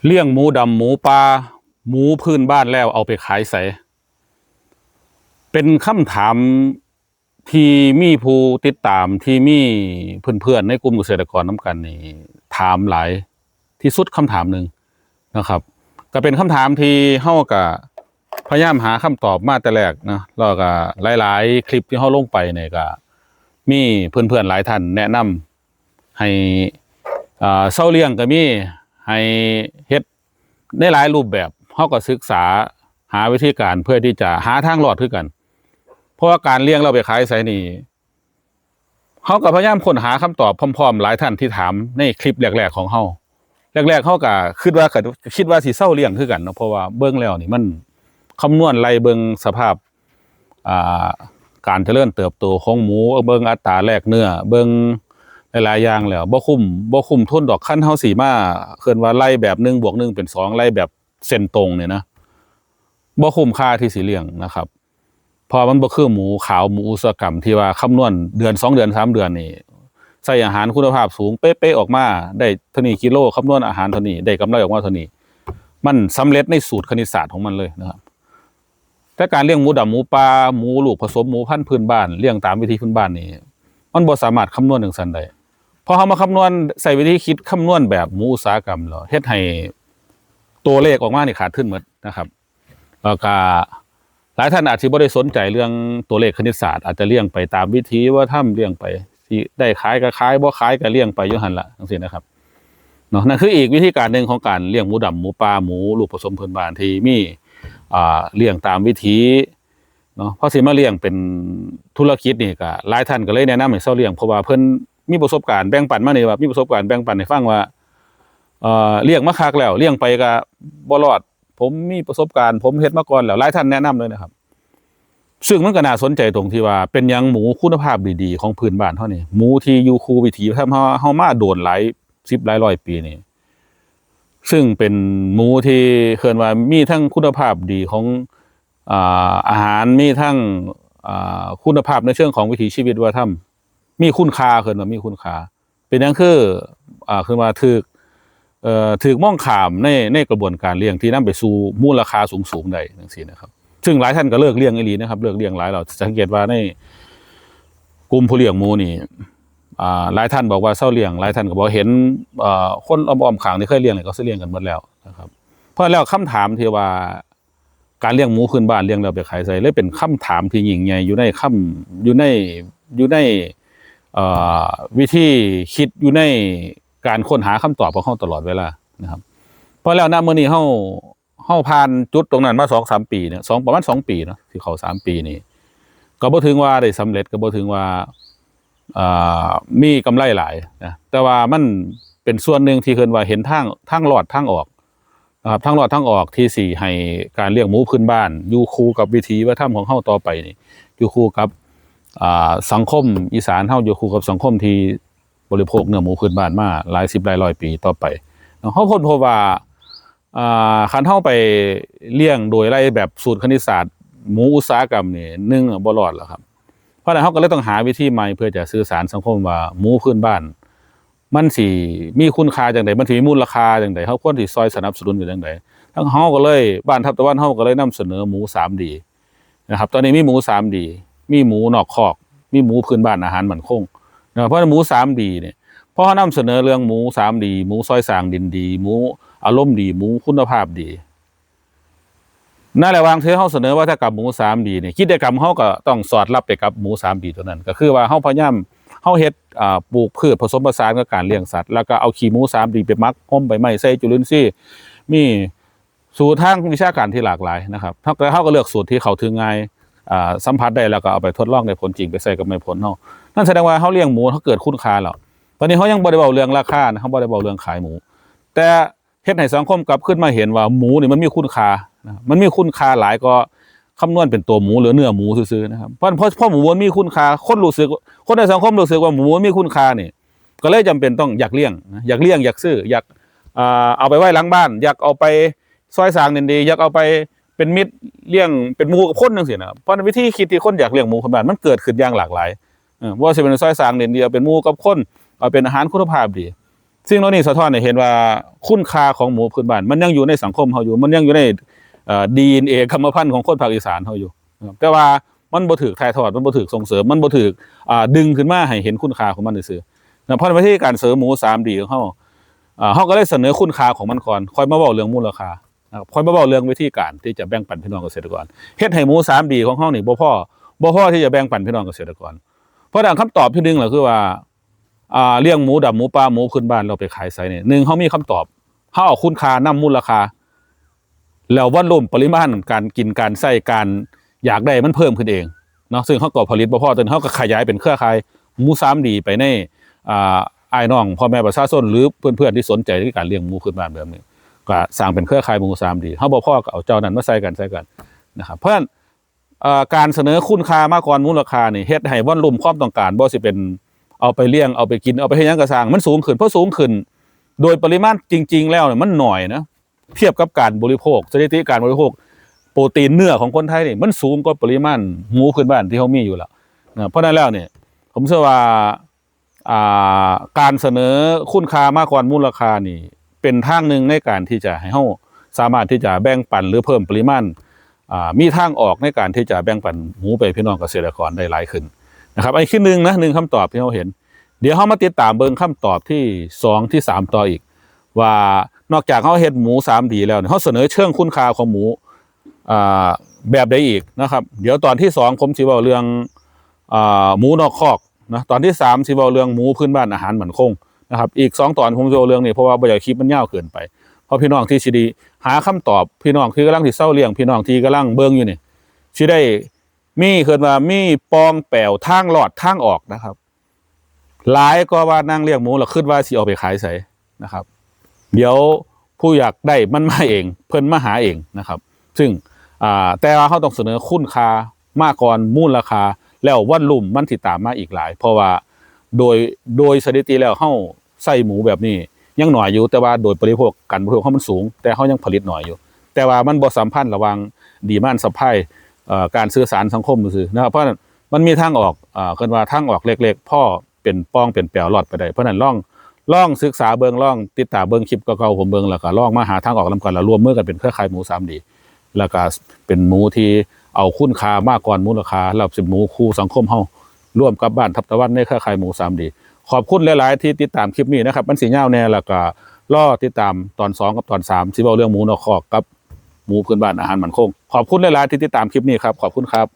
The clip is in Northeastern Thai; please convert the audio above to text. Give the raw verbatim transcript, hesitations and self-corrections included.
เลี้ยงหมูดำหมูป่าหมูพื้นบ้านแล้วเอาไปขายไส เป็นคำถามที่มีผู้ติดตามที่มีเพื่อนๆในกลุ่มเกษตรกรนำกันนี่ถามหลายที่สุดคำถามหนึ่งนะครับ ก็เป็นคำถามที่เฮาก็พยายามหาคำตอบมาแต่แรกนะ แล้วก็หลายๆคลิปที่เฮาลงไปเนี่ยก็มีเพื่อนๆหลายท่านแนะนำให้อ่าเซาเลี้ยงก็มี ให้เฮ็ดในหลายรูปแบบ เฮาก็ศึกษาหาวิธีการเพื่อที่จะหาทางรอดคือกัน เพราะว่าการเลี้ยงแล้วไปขายไสนี่ เฮาก็พยายามค้นหาคำตอบพร้อมๆหลายท่านที่ถามในคลิปแรกๆของเฮา แรกๆเฮาก็คิดว่า ก็คิดว่าสิเซาเลี้ยงคือกันเนาะ เพราะว่าเบิ่งแล้วนี่มันคำนวณไล่เบิ่งสภาพ อ่า การเจริญเติบโตของหมู เบิ่งอัตราแลกเนื้อ เบิ่งหลายๆอย่างแล้ว บ่คุ้ม บ่คุ้มทุนดอก คันเฮาสิมาเอิ้นว่าไล่แบบหนึ่งบวกหนึ่งเป็นสอง ไล่แบบเส้นตรงเนี่ยนะ บ่คุ้มค่าที่สิเลี้ยงนะครับ เพราะมันบ่คือหมูขาว หมูอุตสาหกรรมที่ว่าคำนวณเดือนสองเดือนสามเดือนนี่ ใส่อาหารคุณภาพสูงเป๊ะๆออกมา ได้เท่านี้กิโล คำนวณอาหารเท่านี้ ได้กำไรออกมาเท่านี้ มันสำเร็จในสูตรคณิตศาสตร์ของมันเลยนะครับ แต่การเลี้ยงหมูดำหมูป่า หมูลูกผสม หมูพันธุ์พื้นบ้าน เลี้ยงตามวิถีพื้นบ้านนี่ มันบ่สามารถคำนวณจั่งซั้นได้ พอเฮามาคำนวณ ใช้วิธีคิดคำนวณแบบหมูอุตสาหกรรมแล้ว เฮ็ดให้ตัวเลขออกมานี่ขาดทุนหมดนะครับ แล้วก็หลายท่านอาจสิบ่ได้สนใจเรื่องตัวเลขคณิตศาสตร์ อาจจะเลี้ยงไปตามวิถีวัฒนธรรม เลี้ยงไป สิได้ขายก็ขาย บ่ขายก็เลี้ยงไปอยู่หั่นล่ะ จั่งซี้นะครับ เนาะ นั่นคืออีกวิธีการหนึ่งของการเลี้ยงหมูดำหมูป่า หมูลูกผสมพื้นบ้านที่มี อ่า เลี้ยงตามวิถีเนาะ พอสิมาเลี้ยงเป็นธุรกิจนี่ก็หลายท่านก็เลยแนะนำให้เซาเลี้ยง เพราะว่าเพิ่นมีประสบการณ์แบ่งปันมานี่ ว่ามีประสบการณ์แบ่งปันให้ฟังว่า เอ่อ เลี้ยงมาคักแล้ว เลี้ยงไปก็บ่รอด ผมมีประสบการณ์ ผมเฮ็ดมาก่อนแล้ว หลายท่านแนะนำเลยนะครับ ซึ่งมันก็น่าสนใจตรงที่ว่าเป็นหยังหมูคุณภาพดีๆของพื้นบ้านเฮานี่ หมูที่อยู่คู่วิถีวัฒนธรรมเฮา เฮามาโดนหลายสิบหลายร้อยปีนี่ ซึ่งเป็นหมูที่เอิ้นว่ามีทั้งคุณภาพดีของ อ่า อาหาร มีทั้ง อ่า คุณภาพในเชิงของวิถีชีวิตวัฒนธรรม มีคุณค่า เอิ้นว่ามีคุณค่า เป็นหยังคือ อ่า คือว่าถูก เอ่อ ถูกมองข้ามใน ในกระบวนการเลี้ยงที่นำไปสู่มูลค่าสูงๆได้จั่งซี้นะครับ ซึ่งหลายท่านก็เลิกเลี้ยงอีหลีนะครับ เลิกเลี้ยงหลายแล้ว สังเกตว่าในกลุ่มผู้เลี้ยงหมูนี่ อ่า หลายท่านบอกว่าเซาเลี้ยง หลายท่านก็บอกเห็น เอ่อ คนอ้อมๆข้างที่เคยเลี้ยงนี่ก็เซาเลี้ยงกันหมดแล้วนะครับ เพราะแล้วคำถามที่ว่า การเลี้ยงหมูพื้นบ้านเลี้ยงแล้วไปขายไส เลยเป็นคำถามที่ยิ่งใหญ่อยู่ในคำ อยู่ใน อยู่ใน เอ่อ วิธีคิด อยู่ในการค้นหาคำตอบของเฮาตลอดเวลานะครับ เพราะแล้ว ณ มื้อนี้เฮา เฮาผ่านจุดตรงนั้นมาสองสามปีเนี่ย สอง ประมาณสองปีเนาะ สิเข้าสามปีนี่ ก็บ่ถึงว่าได้สำเร็จ ก็บ่ถึงว่า เอ่อ มีกำไรหลายนะ แต่ว่ามันเป็นส่วนหนึ่งที่เอิ้นว่าเห็นทาง ทางรอดทางออกนะครับ ทางรอดทางออกที่สิให้การเลี้ยงหมูพื้นบ้านอยู่คู่กับวิถีวัฒนธรรมของเฮาต่อไปนี่ อยู่คู่กับ อ่า สังคมอีสานเฮา อยู่คู่กับสังคมที่บริโภคเนื้อหมูพื้นบ้านมาหลายสิบหลายร้อยปีต่อไปเนาะ เฮาค้นพบว่า อ่า คันเฮาไปเลี้ยงโดยไล่แบบสูตรคณิตศาสตร์ หมูอุตสาหกรรมนี่ หนึ่ง บ่รอดแล้วครับ เพราะฉะนั้นเฮาก็เลยต้องหาวิธีใหม่เพื่อจะสื่อสารสังคมว่าหมูพื้นบ้าน มันสิมีคุณค่าจั่งใด มันสิมีมูลค่าจั่งใด เฮาควรสิซอยสนับสนุนกันจั่งใด ทางเฮาก็เลย บ้านทับตะวันเฮาก็เลยนำเสนอหมู สามดี นะครับ ตอนนี้มีหมู สามดี มีหมูนอกคอก มีหมูพื้นบ้านอาหารมั่นคงนะครับ เพราะฉะนั้นหมู สามดี เนี่ย พอเฮานำเสนอเรื่องหมู สามดี หมูซอยสร้างดินดี หมูอารมณ์ดี หมูคุณภาพดี ในระหว่างที่เฮาเสนอวัฒกรรมหมู สามดี นี่ กิจกรรมเฮาก็ต้องสอดรับไปกับหมู สามดี ตัวนั้น ก็คือว่าเฮาพยายาม เฮาเฮ็ด อ่า ปลูกพืชผสมผสานกับการเลี้ยงสัตว์ แล้วก็เอาขี้หมู สามดี ไปหมักฮมใบไม้ ใส่จุลินทรีย์ มีสูตรทางวิชาการที่หลากหลายนะครับ เฮาก็ เฮาก็เลือกสูตรที่เข้าถึงง่าย อ่า สัมผัสได้ แล้วก็เอาไปทดลองได้ผลจริง ไปใส่กับไม้ผลเฮา นั่นแสดงว่าเฮาเลี้ยงหมู เฮาเกิดคุณค่าแล้ว ตอนนี้เฮายังบ่ได้เว้าเรื่องราคานะ เฮาบ่ได้เว้าเรื่องขายหมู แต่ เฮ็ดให้สังคมกลับคืนมาเห็นว่าหมูนี่มันมีคุณค่านะ มันมีคุณค่าหลายกว่าคำนวณเป็นตัวหมูหรือเนื้อหมูซื่อๆนะครับ เพราะ เพราะ เพราะหมูมันมีคุณค่า คนรู้สึก คนในสังคมรู้สึกว่าหมูมันมีคุณค่านี่ ก็เลยจำเป็นต้องอยากเลี้ยงนะ อยากเลี้ยง อยากซื้อ อยาก อ่า เอาไปไว้หลังบ้าน อยากเอาไปซอยสร้างดินดี อยากเอาไปเป็นมิตรเลี้ยงเป็นหมู่กับคนจั่งซี้นะครับ เพราะฉะนั้นวิธีคิดที่คนอยากเลี้ยงหมูพื้นบ้านมันเกิดขึ้นอย่างหลากหลาย เออ บ่ว่าสิเป็นซอยสร้างดินดี เอาเป็นหมู่กับคน เอาเป็นอาหารคุณภาพดี สิ่งเหล่านี้สะท้อนให้เห็นว่าคุณค่าของหมูพื้นบ้านมันยังอยู่ในสังคมเฮาอยู่ มันยังอยู่ในเอ่อ ดีเอ็นเอ กรรมพันธุ์ของคนภาคอีสานเฮาอยู่นะครับ แต่ว่ามันบ่ถูกถ่ายทอด มันบ่ถูกส่งเสริม มันบ่ถูกอ่าดึงขึ้นมาให้เห็นคุณค่าของมันซื่อๆนะ เพราะวิธีการเสริมหมู สามดี ของเฮาอ่าเฮาก็เลยเสนอคุณค่าของมันก่อน ค่อยมาเว้าเรื่องมูลค่านะครับ ค่อยมาเว้าเรื่องวิธีการที่จะแบ่งปันพี่น้องเกษตรกร เฮ็ดให้หมู สามดี ของเฮานี่บ่พอบ่พอที่จะแบ่งปันพี่น้องเกษตรกร เพราะฉะนั้นคำตอบที่หนึ่งก็คือว่าอ่าเลี้ยงหมูดำ หมูป่า หมูพื้นบ้าน เราไปขายไสเนี่ย หนึ่ง เฮามีคำตอบ เฮาเอาคุณค่านำมูลค่า แล้ววอลลุ่ม ปริมาณการกิน การใช้ การอยากได้มันเพิ่มขึ้นเองเนาะ ซึ่งเฮาก็ผลิตบ่พอ ตอนนี้เฮาก็ขยายเป็นเครือข่ายหมู สามดี ไปในอ่าอ้ายน้องพ่อแม่ประชาชน หรือเพื่อนๆที่สนใจในการเลี้ยงหมูพื้นบ้านแบบนี้ ก็สร้างเป็นเครือข่ายหมู สามดี เฮาบ่พอก็เอาเจ้านั้นมาใส่กัน ใส่กันนะครับ เพราะฉะนั้นเอ่อการเสนอคุณค่ามาก่อนมูลค่านี่เฮ็ดให้วอลลุ่มความต้องการ บ่สิเป็นเอาไปเลี้ยง เอาไปกิน เอาไปเฮ็ดหยังก็ซ่าง มันสูงขึ้น พอสูงขึ้น โดยปริมาณจริงๆแล้วเนี่ยมันน้อยนะ เทียบกับการบริโภค สถิติการบริโภคโปรตีนเนื้อของคนไทยนี่มันสูงกว่าปริมาณหมูพื้นบ้านที่เฮามีอยู่แล้วนะ เพราะฉะนั้นแล้วเนี่ย ผมเชื่อว่าอ่าการเสนอคุณค่ามาก่อนมูลค่านี่ เป็นทางหนึ่งในการที่จะให้เฮาสามารถที่จะแบ่งปันหรือเพิ่มปริมาณอ่ามีทางออกในการที่จะแบ่งปันหมูไปพี่น้องเกษตรกรได้หลายขึ้นนะครับ อันนี้คือหนึ่งนะ หนึ่งคำตอบที่เฮาเห็น เดี๋ยวเฮามาติดตามเบิ่งคำตอบที่สอง ที่สามต่ออีก ว่านอกจากเฮาเฮ็ดหมู สามดี แล้วเนี่ย เฮาเสนอเชิงคุณค่าของหมูอ่าแบบใดอีกนะครับ เดี๋ยวตอนที่สองผมสิเว้าเรื่องอ่าหมูนอกคอกนะ ตอนที่สามสิเว้าเรื่องหมูพื้นบ้าน อาหารมั่นคงนะครับ อีกสองตอนผมสิเว้าเรื่องนี้ เพราะว่าบ่อยากให้คลิปมันยาวเกินไป เพราะพี่น้องที่สิได้หาคำตอบ พี่น้องที่กำลังสิเซาเลี้ยง พี่น้องที่กำลังเบิ่งอยู่นี่ สิได้มี เคิ่นว่ามีปล่องแปว ทางลอด ทางออกนะครับ หลายกว่าว่านั่งเลี้ยงหมูแล้วคิดว่าสิเอาไปขายไสนะครับ เดี๋ยวผู้อยากได้มันมาเอง เพิ่นมาหาเองนะครับ ซึ่งอ่าแต่ว่าเฮาต้องเสนอคุณค่ามาก่อน มูลค่า แล้ววอลลุ่มมันสิตามมาอีกหลาย เพราะว่าโดย โดยสถิติแล้วเฮาใช้หมูแบบนี้ยังน้อยอยู่ แต่ว่าโดยบริโภค การบริโภคเฮามันสูง แต่เฮายังผลิตน้อยอยู่ แต่ว่ามันบ่สัมพันธ์ระหว่าง demand supply เอ่อการสื่อสารสังคมซื่อๆนะครับ เพราะฉะนั้นมันมีทางออกเอ่อเคิ่นว่าทางออกเล็กๆ พอเป็นปล่องเป็นแปวลอดไปได้ เพราะฉะนั้นลอง ลองศึกษาเบิ่ง ลองติดตามเบิ่งคลิปเก่าๆผมเบิ่ง แล้วก็ลองมาหาทางออกนำกัน แล้วร่วมมือกันเป็นเครือข่ายหมู สามดี แล้วก็เป็นหมูที่เอาคุณค่ามาก่อนมูลค่า แล้วเป็นหมูคู่สังคมเฮา ร่วมกับบ้านทับตะวันในเครือข่ายหมู สามดี ขอบคุณหลายๆที่ติดตามคลิปนี้นะครับ มันสิยาวแน่ แล้วก็รอติดตามตอนสองกับตอนสาม สิเว้าเรื่องหมูนอกคอกกับหมูพื้นบ้าน อาหารมั่นคง ขอบคุณหลายๆที่ติดตามคลิปนี้ครับ ขอบคุณครับ